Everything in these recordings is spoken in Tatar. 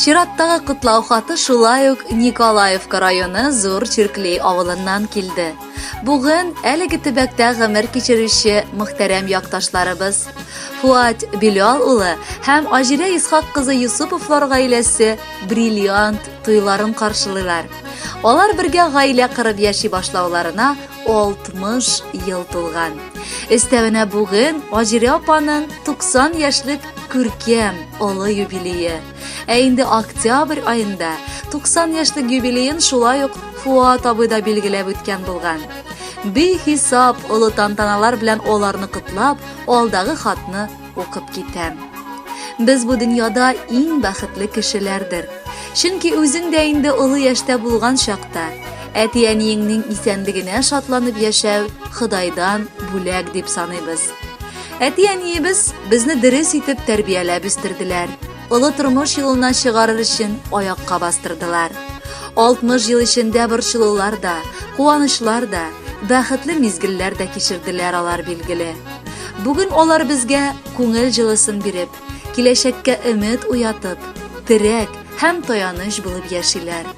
Чираттагы котлау хаты шулай ук Николаевка районы Зур Чирклей авылыннан килде. Бүген әлеге төбәктә гомер кичерүче мөхтәрәм якташларыбыз Фуат Билал улы һәм Аҗирә Исхак кызы Юсуповлар гаиләсе бриллиант туйларын каршылыйлар. Алар бергә гаилә корып яши башлауларына 60 ел тулган. Өстәвенә бүген Аҗирә апаның 90 яшьлек күркәм олы юбилее. Ә инде октябрь аенда 90 яшьлек юбилеен шулай ук Фуат абый да билгеләп үткән булган. Бихисап олы тантаналар белән аларны котлап, алдагы хатны укып китәм. Без бу дөньяда иң бәхетле кешеләрдер. Чөнки үзең дә инде олы яшьтә булган чакта, әти-әниеңнең исәнлегенә шатланып яшәү Ходайдан бүләк дип саныйбыз. Әти-әниебез безне дөрес итеп тәрбияләп үстерделәр. Олы тормыш юлына чыгарыр өчен аякка бастырдылар. 60 ел эчендә борчылулар да, куанычлар да, бәхетле мизгелләр дә кичерделәр алар билгеле. Бүген алар безгә күңел җылысын биреп, киләчәккә өмет уятып, терәк һәм таяныч булып яшиләр.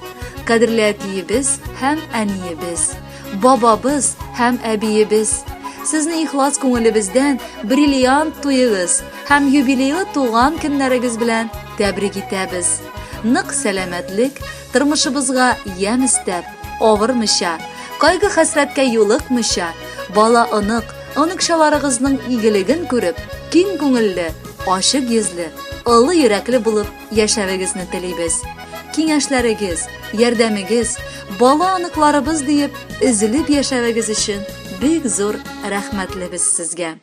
Кадерле әтиебез һәм әниебез, бабабыз һәм әбиебез, сезне ихлас күңелебездән бриллиант туегыз һәм юбилейлы туган көннәрегез белән тәбрик итәбез. Нык сәламәтлек, тормышыбызга ямь өстәп, авырмыйча, кайгы-хәсрәткә юлыкмыйча, бала-онык, оныкчаларыгызның игелеген күреп, киң күңелле, ачык йөзле, олы йөрәкле булып яшәвегезне телибез. Киңәшләрегез, ярдәмегез, бала-оныкларыбыз диеп, өзелеп яшәвегез өчен бик зур рәхмәтлебез сезгә.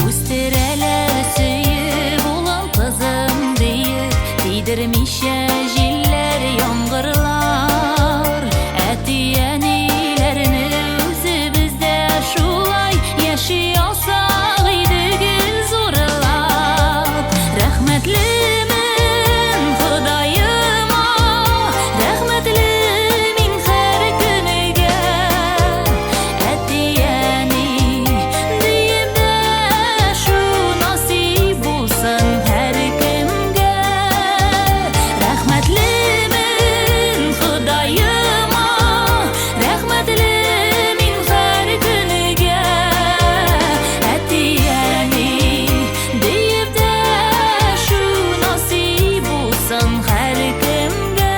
Үстерәләр сөеп улым кызым диеп Тидермичә җилләр яңгырлар Әти-әниләрне үзебез дә шулай Яши алсак иде гел зурлап Рәхмәтлемен Ходаема Рәхмәтле мин һәр көнегә Әти-әни диеп дәшү насыйп булсын һәркемгә. Рәхмәтлемен Ходаема, рәхмәтле мин һәр көнегә. Әти-әни диеп дәшү насыйп булсын һәркемгә.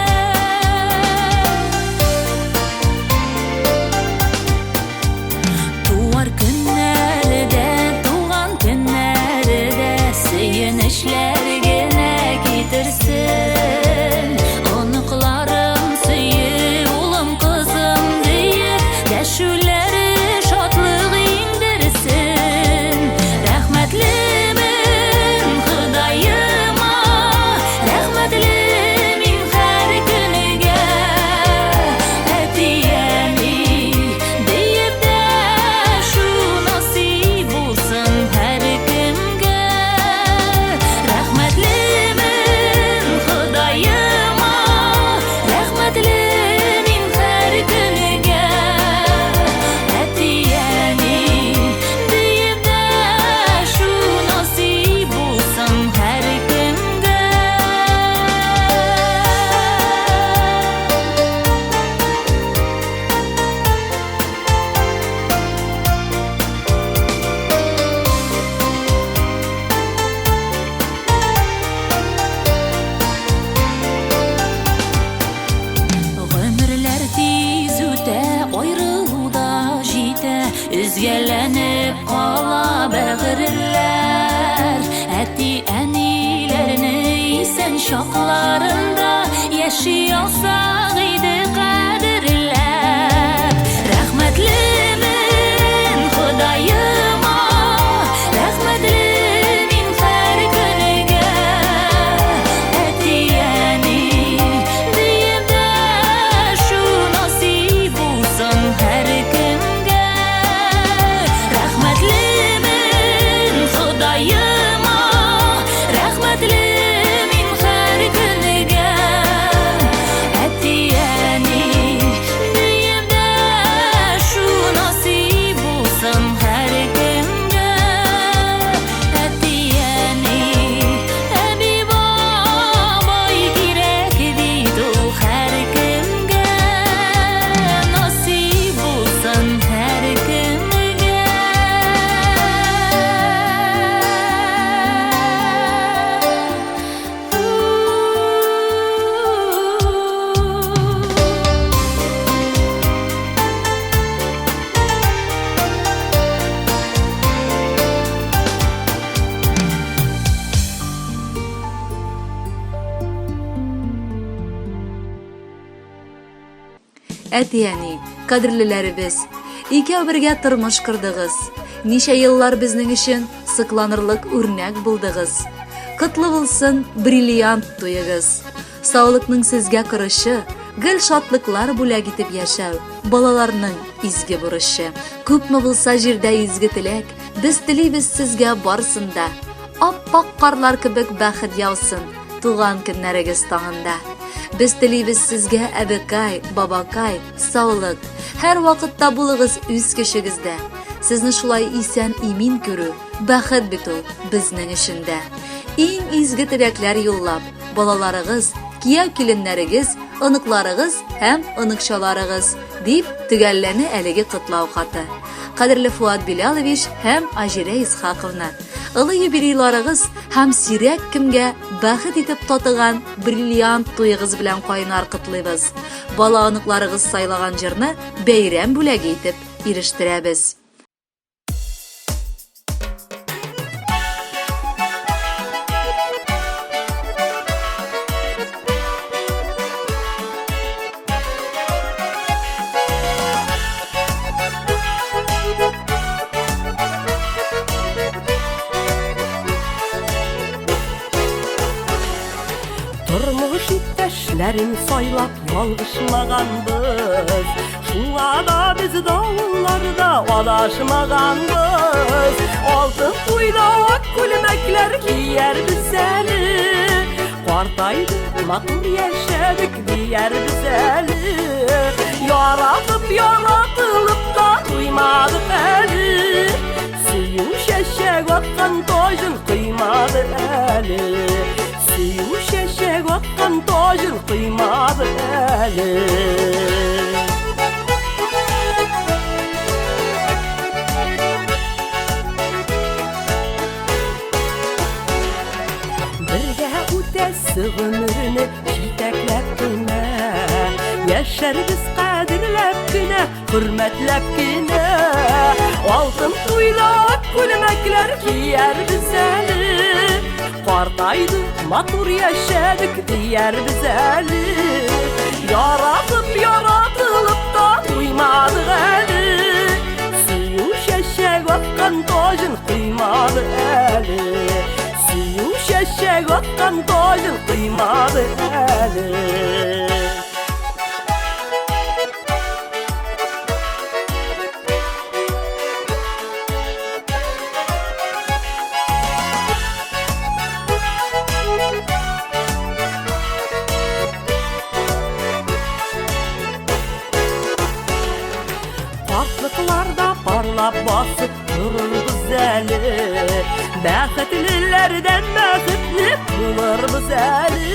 Туар көннәре дә, туган көннәре дә сөенечләр генә китерсен. Оныкларым сөеп, улым, кызым диеп, дәшүләре шатлык иңдерсен. Рәхмәтлемен Ходаема, рәхмәтле мин һәр көнегә. Әти-әни диеп дәшү насыйп булсын һәркемгә. Рәхмәтлемен Ходаема, рәхмәтле мин һәр көнегә. Әти-әни диеп дәшү насыйп булсын һәркемгә. Гомерләр тиз үтә, аерылу да җитә, өзгәләнеп кала бәгырьләр. Әти-әниләрне исән чакларында яши алсак иде кадерләп. Рәхмәтлемен Ходаема, рәхмәтле әти-әни, кадерлеләребез, икәү бергә тормыш кордыгыз. Ничә еллар безнең өчен сокланырлык үрнәк булдыгыз. Котлы булсын бриллиант туегыз. Саулыкның сезгә корычы, гел шатлыклар бүләк итеп яшәү, балаларның изге бурычы. Күпме булса җирдә изге теләк, без телибез сезгә барсын да. Ап-ак карлар кебек бәхет яусын туган көннәрегез таңында. Без телибез сезгә, әбекай, бабакай, саулык. Һәр вакытта булыгыз үз көчегездә. Сезне шулай исән-имин күрү, бәхет бит ул безнең өчен дә. Иң изге теләкләр юллап, балаларыгыз, кияү-киленнәрегез, оныкларыгыз һәм оныкчаларыгыз, дип төгәлләнә әлеге котлау хаты. Кадерле Фуат Билалович һәм Аҗирә Исхаковна, олы юбилейларыгыз һәм сирәк кемгә бәхет итеп татыган бриллиант туегыз белән кайнар котлыйбыз. Бала оныкларыгыз сайлаган җырны бәйрәм бүләге итеп ирештерәбез. Тормыш иптәшләрен сайлап ялгышмаганбыз. Шуңа да без давылларда адашмаганбыз. Алтын туйда ак күлмәкләр киярбез әле. Картайдык, матур яшәдек диярбез әле. Яратып, яратылып та туймадык әле. Сөю чәчәк аткан таҗын кыймады әле. Сөю чәчәк аткан таҗын кыймады әле. Бергә үтәсе гомерне җитәкләп кенә, Яшәрбез кадерләп кенә, хөрмәтләп кенә. Алтын туйда ак күлмәкләр киярбез әле. Картайдык, матур яшәдек диярбез әле. Яратып, яратылып та туймадык әле. Сөю чәчәк аткан таҗын кыймады әле. Сөю чәчәк аткан таҗын кыймады әле. Картлыкларда парлап басып торырбыз әле. Бәхетлеләрдән бәхетле булырбыз әле.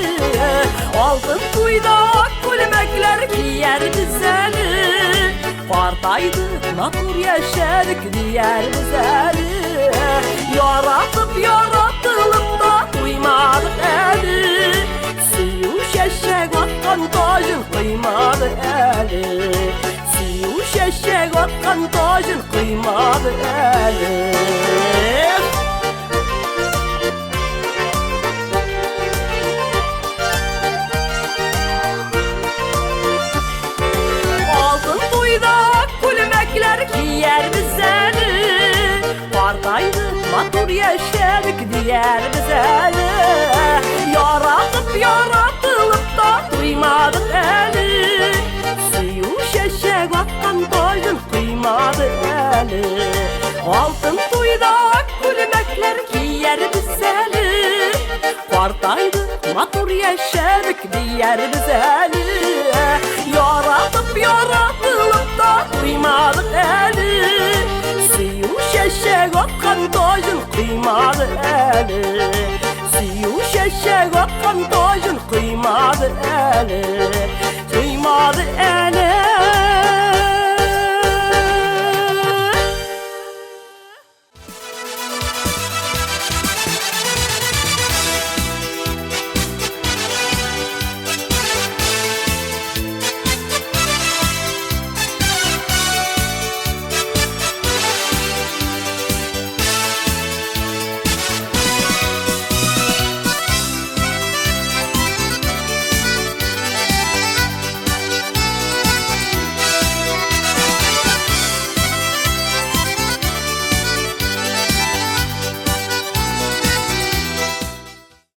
Алтын туйда ак күлмәкләр киярбез әле. Картайдык, матур яшәдек диярбез әле. Яратып, яратылып та туймадык әле. Сөю чәчәк аткан таҗын кыймады әле. Сөю чәчәк аткан таҗын кыймады әле. Алтын туйда ак күлмәкләр киярбез әле. Картайдык, матур яшәдек диярбез әле. Яратып, яратылып та туймадык әле. Сөю чәчәк аткан таҗын кыймады әле. Алтын туйда ак күлмәкләр киярбез әле. Картайдык, матур яшәдек диярбез әле. Яратып, яратылып та туймадык әле. Сөю чәчәк аткан таҗын кыймады әле. Сөю чәчәк аткан таҗын кыймады әле. Кыймады әле.